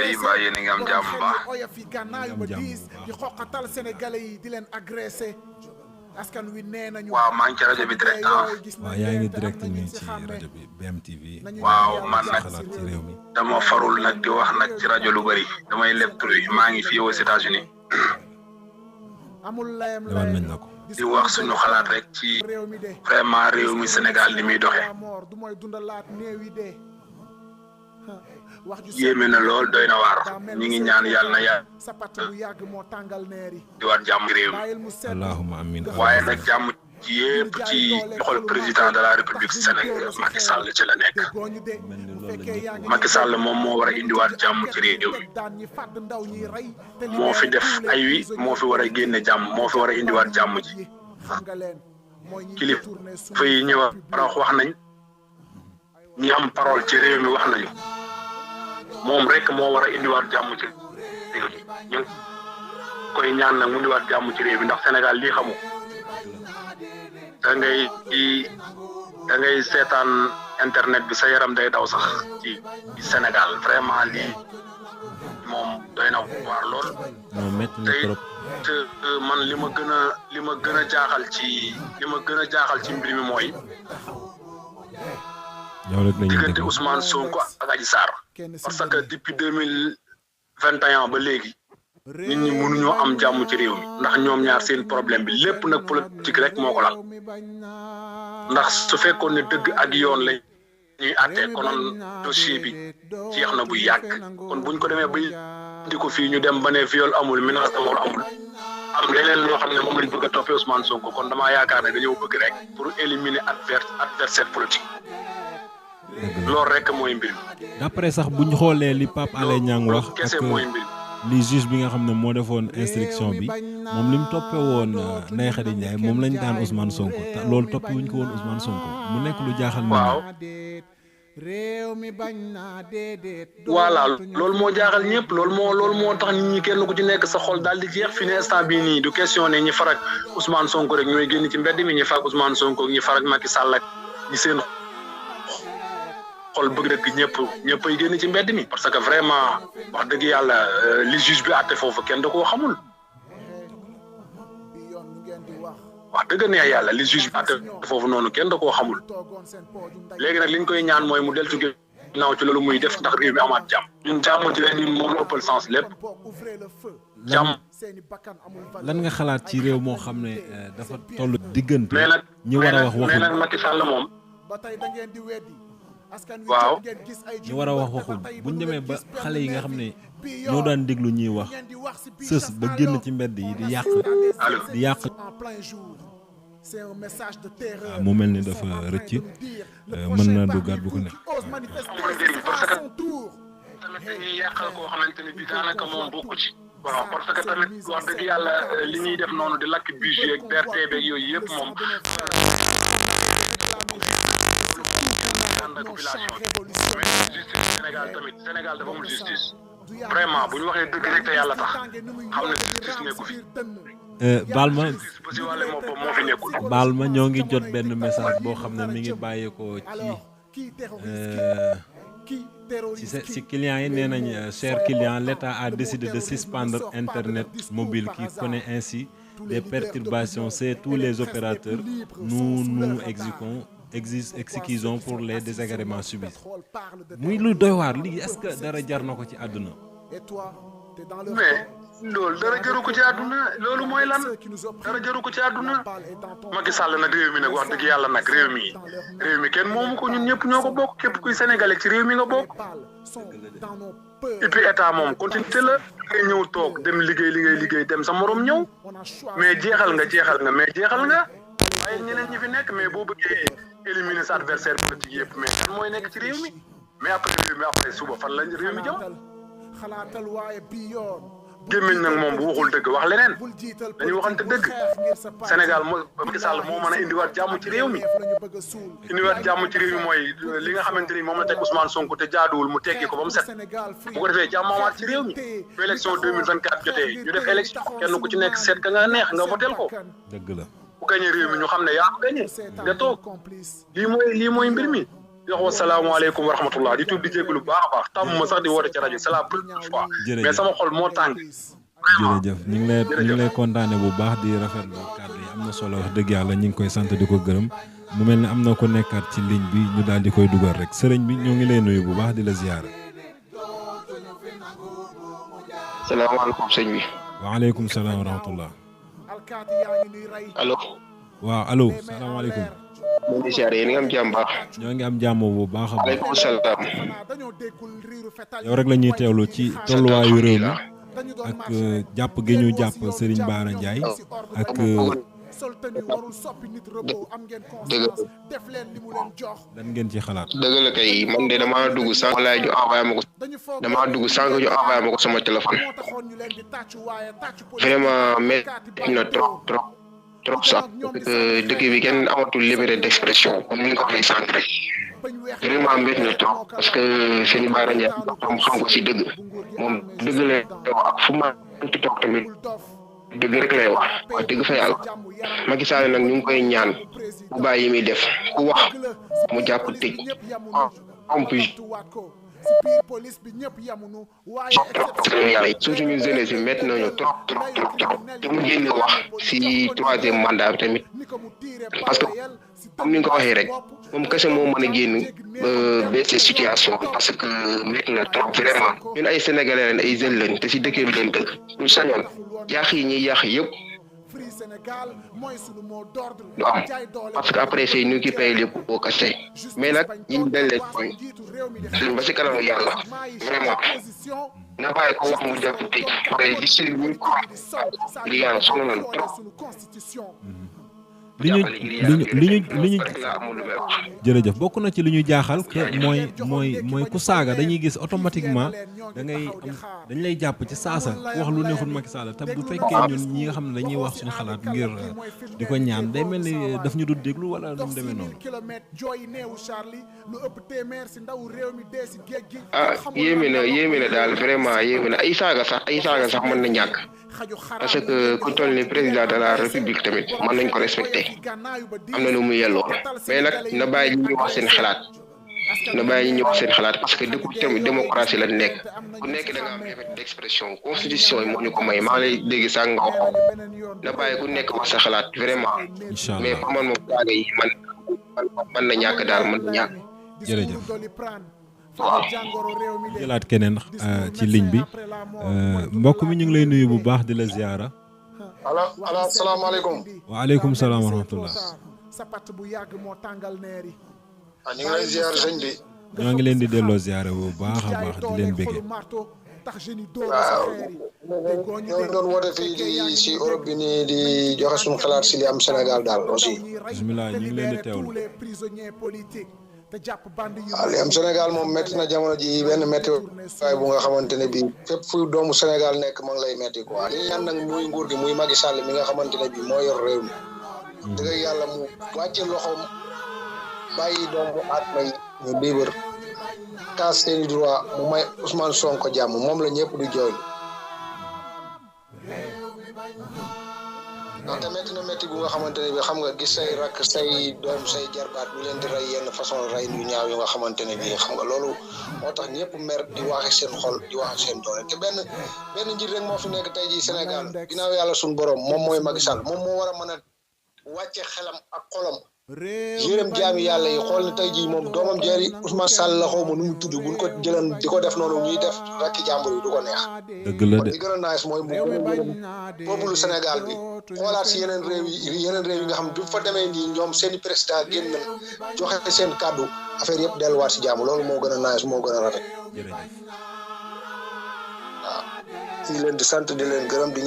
yi mbaa yéen a ngi am jàmm baax. waaw maa ngi ci rajo bi direct waaw yaa ngi direct nii ci rajo bi BMTV. waaw man nag xalaat ci réew mi. dama farul nag di wax nag ci rajo lu bëri damay lépp tur yi maa ngi fii aux États-Unis demal nañ la ko. di wax suñu xalaat rek ci vraiment réew mi Sénégal li muy doxee yéeme na lool doy na waar ñi ngi ñaan yàlla na di waat jàmm réew mi allahumma amin. waaye nag jàmm ci yépp ci loxol président de la république Sénégal Macky Sall ci la nekk Macky Sall moom moo war a indiwaat jàmm ci réew mi moo fi def ay wi moo fi war a génne jàmm moo fi war a indiwaat jàmm ji kilifa yi ñëw wax nañ ñi am parole ci réew mi wax nañu moom rek moo war a indiwaat jàmm ci réew mi ñu ngi koy ñaan nag mu indiwaat jàmm ci réew mi ndax Sénégal lii xamu da ngay seetaan internet bi sa yaram day daw sax ci Sénégal vraiment lii moom doy na waar lool. non métti na trop. te man li ma gën a jaaxal ci mbir mi mooy diggante Ousmane Sonko ak Adji Sarr parce que depuis 2021 ba léegi nit ñi mënuñoo am jàmm ci réew mi ndax ñoom ñaar seen problème bi lépp nag politique rek moo ko lal ndax su fekkoon ne dëgg ak yoon lañ ñuy àttee konoon dossier bi jeex na bu yàgg kon buñ ko demee ba indi ko fii ñu dem ba ne viol amul menace de mort amul am leneen loo xam ne moom lañ bëgg a toppee Ousmane Sonko kon damaa yaakaar ne dañoo bëgg rek pour éliminer adversaire politique loolu rek mooy mbir mi. d'après sax buñ xoolee li Pape Alé Niang wax kese mooy mbir li juge bi nga xam ne moo defoon instruction bi moom li mu toppee woon Ndeye Khady Ndiaye moom lañ daan Ousmane Sonko te loolu toppee wuñ ko woon Ousmane Sonko mu nekk lu jaaxal. waaw voilà loolu moo jaaxal ñëpp loolu moo tax nit ñi kenn ku ci nekk sa xol daal di jeex fi ne instant bii nii du question ne ñi farak Ousmane Sonko rek ñooy génn ci mbedd mi ñi farak Ousmane Sonko ñi farak Macky Sall ak ñi seen xol bëgg dëgg ñëpp ay génn ci mbedd mi parce que vraiment wax dëgg yàlla li juge bi àtte foofu kenn da koo xamul wax dëgg neex yàlla li juge bi àtte foofu noonu kenn da koo xamul léegi nag liñ koy ñaan mooy mu deltu ginnaaw ci loolu muy def ndax réew mi amaat jàmm ñun jàmm ci leen ñun moom ëppal sens lépp jàmm. lan nga xalaat ci réew moo xam ne dafa toll diggante. mais nag ñi war a wax waxuñ mais nag Macky Sall moom. waaw ñi war a wax waxuñ buñ demee ba xale yi nga xam ne ñoo daan déglu ñuy wax sës ba génn ci mbedd yi di yàq. mu mel ni dafa rëcc mën na duggaat bu ko ne. parce que tamit dañuy yàqal koo xamante ne bi daanaka moom bokku ci. waaw parce que tamit wax dëgg yàlla li ñuy def noonu di lakk bus yeeg BRT beeg yooyu yëpp moom. ànd ak population bi mais justice Sénégal tamit Sénégal dafa amul justice vraiment bu ñu waxee dëgg rek te yàlla tax xam ne justice nekku fi. baal ma ñoo ngi jot benn message boo xam ne mi ngi bàyyeekoo ci clients yi nee nañ chers clients, l'État a décidé de suspendre Internet mobile qui connaît ainsi des perturbations. C'est tous les opérateurs. Nous exécutons pour les désagréments subis. muy lu doy waar lii est-ce que dara jar na ko ci àdduna. mais loolu dara jaru ko ci àdduna loolu mooy lan dara jaru ko ci àdduna Macky Sall nag réew mi nag wax dëgg yàlla nag réew mi kenn moomu ko ñun ñëpp ñoo ko bokk képp kuy sénégalais ci réew mi nga bokk et puis état moom continuité la ngay ñëw toog dem liggéey dem sa morom ñëw mais jeexal nga waaye ñeneen ñi fi nekk mais boo bëggee éliminer sa adversaire politique yëpp mais fan mooy nekk ci réew mi mais après suba fan la réew mi jëm gémmiñ nag moom bu waxul dëgg wax leneen dañuy waxante dëgg Sénégal Macky Sall moo mën a indiwaat jàmm ci réew mi mooy li nga xamante ni moom la teg Ousmane Sonko te jaaduwul mu teggi ko ba mu set bu ko defee jàmm amaat ci réew mi bu élection 2024 jotee ñu def élection kenn ku ci nekk seet ka nga neex nga votel ko dëgg la bu gañee réew mi ñu xam ne yaa ko gañee nga toog lii mooy mbir mi di wax wasalaamaaleykum wa rahmatullah di tuub di jégalu bu baax a baax tàmm ma sax di woote ci rajo c'est la première fois. mais sama xol moo tàng. jërëjëf ñu ngi lay kontaane bu baax di rafetlu kàddu yi am na solo wax dëgg yàlla ñu ngi koy sant di ko gërëm mu mel ne am na ko nekkaat ci ligne bi ñu daal di koy dugal rek sëriñ bi ñoo ngi lay nuyu bu baax di la ziyaara. salaamaaleykum sëñ bi. waaleykum salaam wa rahmatullah. allo. waaw allo salaamaaleykum. ñu ngi ziyaare yéen a ngi am jàmm baax. ñoo ngi am jàmm bu baax a baax. waaleykum salaam. yow rek la ñuy teewlu ci tolluwaayu réew mi ak jàpp gi ñu jàpp Serigne Bara Ndiaye ak. lan ngeen ci xalaat. dëgg la kay man de damaa dugg sànq laay ñu envoyé ma ko sama téléphone vraiment métti na trop sax parce que dëkk bi kenn amatul liberté d'expression comme ni nga ko waxee sànq rek vraiment métti na trop parce que Serigne Bara Ndiaye xam ko si dëgg moom dëgg la ak fu ma ci toog tamit dëgg rek lay wax dëgg fa yàlla Macky Sall nag ñu ngi koy ñaan bu bàyyi yi muy def ku wax mu jàpp tëj en plus surtout ñu jeunesse bi métti nañu trop te mu génn wax si troisième mandat bi tamit parce que comme ni nga ko waxee rek moom kese moo mën a génn baisse situation parce que métti na trop vraiment ñun ay sénégalais lañ ay jeunes lañ te si dëkk bi leen dëkk ñu sañoon yàq yi ñuy yàq yëpp du am parce que après c'est nous qui paye les pots cassés mais nag ñi dañ leen suñ ba si kanamu yàlla vraiment na bàyyi ko wax mu jàpp tëj après distribué ko li yàlla sonn nañ trop. li ñu jërëjëf bokk na ci li ñu jaaxal que mooy ku saaga dañuy gis automatiquement dañ lay jàpp ci saasa wax lu neexul Macky Sall te bu fekkee ñun ñi nga xam ne dañuy wax suñu xalaat ngir di ko ñaan day mel ni daf ñu dul déglu wala nu mu demee noonu. yéeme na daal vraiment yéeme na ay saaga sax mën na ñàkk parce que ku toll ni président de la république tamit mën nañ ko respecté am na lu mu yelloo mais nag na bàyyi ñu wax seen xalaat parce que dëkku tamit démocratie la nekk ku nekk da nga am liberté d'expression constitution yi moo ñu ko may maa ngi lay dégg sax nga wax na bàyyi ku nekk wax sa xalaat vraiment mais pour man moom saaga yi man na ñàkk daal mën na ñàkk. jërëjëf. waaw. jëlaat keneen ci ligne bi mbokk mi ñu ngi lay nuyu bu baax di la ziyaara. allo salaamaaleykum. waaleykum salaam wa rahmatullah. ñu ngi lay ziyaar sëñ bi. ñoo ngi leen di delloo ziyaara bu baax a baax di leen bëggee. waaw ñoo doon woote fii di si Europe bi nii di joxe suñu xalaat si li am Sénégal daal aussi. bisimilah ñu ngi leen di teewlu. waaw li am Sénégal moom métti na jamono ji benn métti waaye bu nga xamante ne bii fépp fu doomu Sénégal nekk ma ngi lay métti quoi li ñaan nag muy nguur gi muy Macky Sall mi nga xamante ne bii moo yor réew mi. dëgg yàlla mu wàcce loxoom bàyyi doomu aadama yi ñu libre kaas seeni droit mu may Ousmane Sonko jàmm moom la ñëpp di jooy. ndaxte métti na métti bu nga xamante ne bi xam nga gis say rakk say doom say jarbaat ñu leen di rey yenn façon rey yu ñaaw yu nga xamante ne bi xam nga loolu moo tax ñëpp mer di waxe seen xol di waxe seen doole te benn njiit rek moo fi nekk tey jii Sénégal ginnaaw yàlla suñu borom moom mooy Macky Sall moom moo war a mën a wàcce xelam ak xolam yërëm jaami yàlla yi xool ne tey jii moom doomam jëri Ousmane Sall la xaw ma nu mu tudd buñ ko jëlan di ko def noonu ñuy def rakki jàmbur yi du ko neex. dëgg la de li gën a nice mooy mu gën a yërëm peuple Sénégal bi xoolaat si yeneen réew yi nga xam du fa demee nii ñoom seen i président génn joxe seen kàddu affaire yëpp delluwaat si jàmm loolu moo gën a nice moo gën a rafet. waaw ñu leen di sant di leen gërëm di